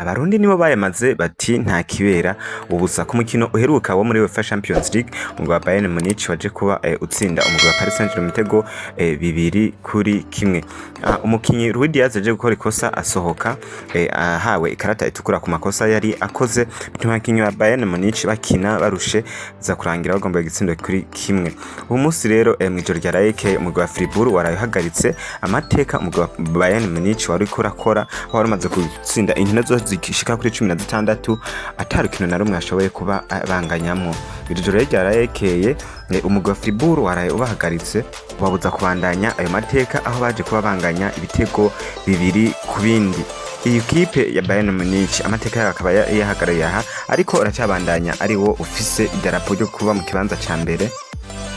Abarundi nibo bayamaze bati nta kibera ubusa. Ku mukino uheruka wo muri UEFA Champions League, umugwi wa Bayern Munich waje kuba utsinda umugwi wa Paris Saint-Germain ibitego 2-1. Umukinyi Luis Diaz yaje gukora ikosa, asohoka ahawe ikarata itukura ku makosa yari akoze, bituma abakinyi ba Bayern Munich bakina barushe, za kurangira bagomba igitsindo kuri kimwe. Uyu munsi rero, mw'ijoro rya rayike, umugwi wa Fribourg waraye uhagaritse amateka umugwi wa Bayern Munich wari uriko urakora, aho wari umaze gutsinda inkino zose zishika kuri 16 ata rukino na rumwe ashoboye kuba banganyamwo. Iri joro rero ryarayekeye, umugwi wa Fribourg waraye ubahagaritse, ubabuza kubandanya ayo mateka, aho baje kuba banganya ibitego 2 ku bindi. Iyi kipe ya Bayern Munich amateka yayo akaba yahagarariye aha, ariko aracabandanya ari wo ufise idarapo ryo kuba mu kibanza ca mbere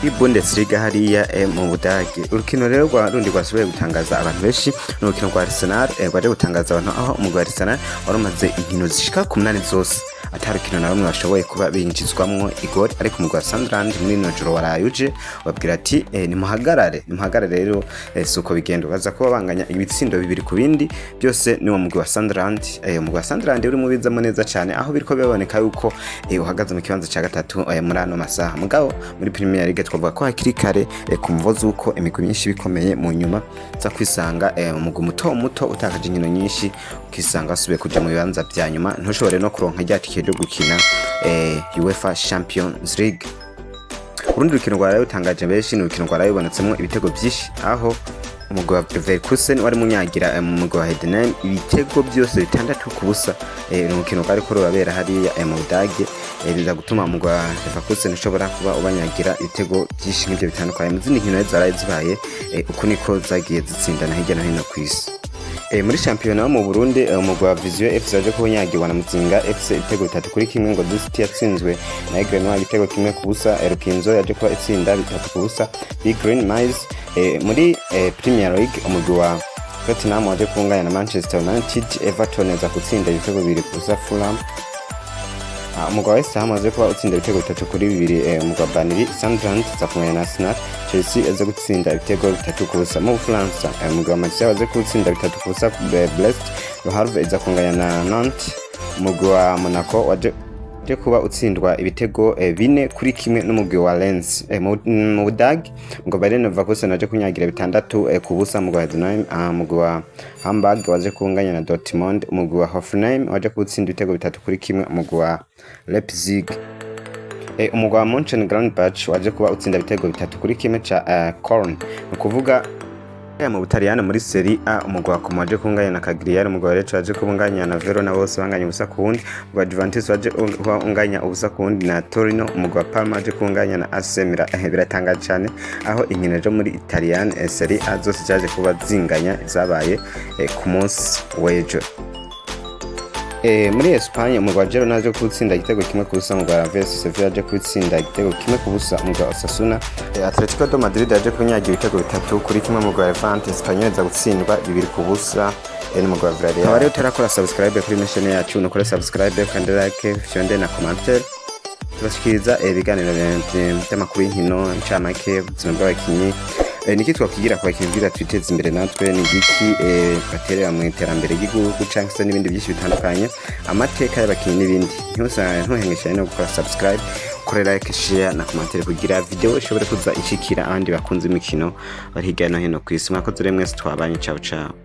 i Bundesliga hariya mu Budage. Urukino rero rwa rundi rwasubiye gutangaza abantu benshi ni urukino rwa Arsenal, rwaje gutangaza abantu, aho umugwi wa Arsenal wari umaze inkino zishika ku munani zose ata rukino na rumwe bashoboye kuba binjizwamwo igori, ariko umugwi wa Sunderland muri rino joro waraye uje babwira ati nimuhagarare, nimuhagarare. Rero suko bigenda, baza kuba banganya ibitsindo 2 ku bindi, byose ni uwo mugwi wa Sunderland. Umugwi wa Sunderland uri mubizamo neza cyane, aho biriko biboneka yuko uhagaze mu kibanza ca gatatu muri ano masaha. Mugabo muri Premier League twavuga ko hakiri kare, ku mvo z'uko imigwi myinshi bikomeye, mu nyuma za kwisanga umugwi muto muto utakaje inkino nyinshi, ukisanga wasubiye kuja mu bibanza vya nyuma, ntushobore no kuronka rya tike ryo gukina UEFA Champions League. Urundi rukino rwaraye rutangaje benshi ni urukino rwaraye rubonetsemwo ibitego vyinshi, aho umugwi wa Leverkusen wari munyagira mu mugwi wa Heidenheim ibitego byose 6-0. Ni urukino rwariko rurabera hariya mu Budage, biza gutuma umugwi wa Leverkusen ushobora kuba ubanyagira ibitego byinshi nk'ivyo bitandukanye. Mu zindi nkino zaraye zibaye, uku niko zagiye zitsindana hirya no hino kw'isi. Muri shampiyona yo mu Burundi, umugwi wa Vision FC waje kunyagirwa na Muzinga FC ibitego 3-1. Ngo City yatsinzwe na Aigle Noir igitego 1-0. Rukinzo yaje kuba itsinda 3-0 Big Green Miles. Muri Premier League, umugwi wa Tottenham waje kunganya na Manchester United. Everton yaza gutsinda ibitego 2-0 Fulham. Umugwi wa West Ham waje kuba utsinda ibitego 3-2 umugwi wa Burnley. Sunderland iza kunganya na Arsenal. Chelsea yaza gutsinda ibitego 3-0. Mu Bufaransa, umugwi wa Marseille waje gutsinda 3-0 Brest. Le Havre iza kunganya na Nantes. Umugwi wa Monaco waje kuba utsindwa ibitego 4-1 n'umugwi wa Lens. Mu Budage ngo Bayer Leverkusen waje kunyagira 6-0 umugwi wa Heidenheim. Umugwi wa Hamburg waje kunganya na Dortmund. Umugwi wa Hoffenheim waje gutsinda ibitego 3-1 umugwi wa Leipzig. Umugwi wa Mönchengladbach waje kuba utsinda ibitego 3-1 ca Köln. Ni ukuvuga mu Butaliyano, muri Serie A, umugwi wa Como waje kunganya na Cagliari. Umugwi wa Lecce waje kunganya na Verona, bose banganya 0-0. Umugwi wa Juventus waje kuba unganya 0-0 na Torino. Umugwi wa Parma waje kunganya na AC Milan. Biratangaje cyane aho inkino zo muri Italian Serie A zose zaje kuba zinganya, zabaye ku munsi w'ejo. Muri Espagne, umugwi wa Girona waje gutsinda igitego 1-0 umugwi wa Alaves. Sevilla yaje gutsinda igitego 1-0 umugwi wa Osasuna. Atletico de Madrid yaje kunyagira ibitego 3-1 umugwi wa Levante. Espanyol iza gutsindwa 2-0 n'umugwi wa Villarreal. Aba rero utarakora subscribe kuri ino chaîne yacu, nukore subscribe kandi like, fyonde na commentaire. Tubashikiriza ibiganiro by'amakuru y'inkino, incamake, ubuzima bw'abakinyi. Niki twakwigira ku bakinyi kugira twiteze imbere natwe? Ni igiki baterera mu iterambere ry'igihugu, canke se n'ibindi byinshi bitandukanye, amateka y'abakinyi n'ibindi. Ntuhengeshanye no gukora subscribe, kuri like, share na commentaire, kugira video ishobore kuza ishikira abandi bakunze imikino bari hirya no hino kw'isi. Mwakoze rero mwese twabanye. Ciao ciao.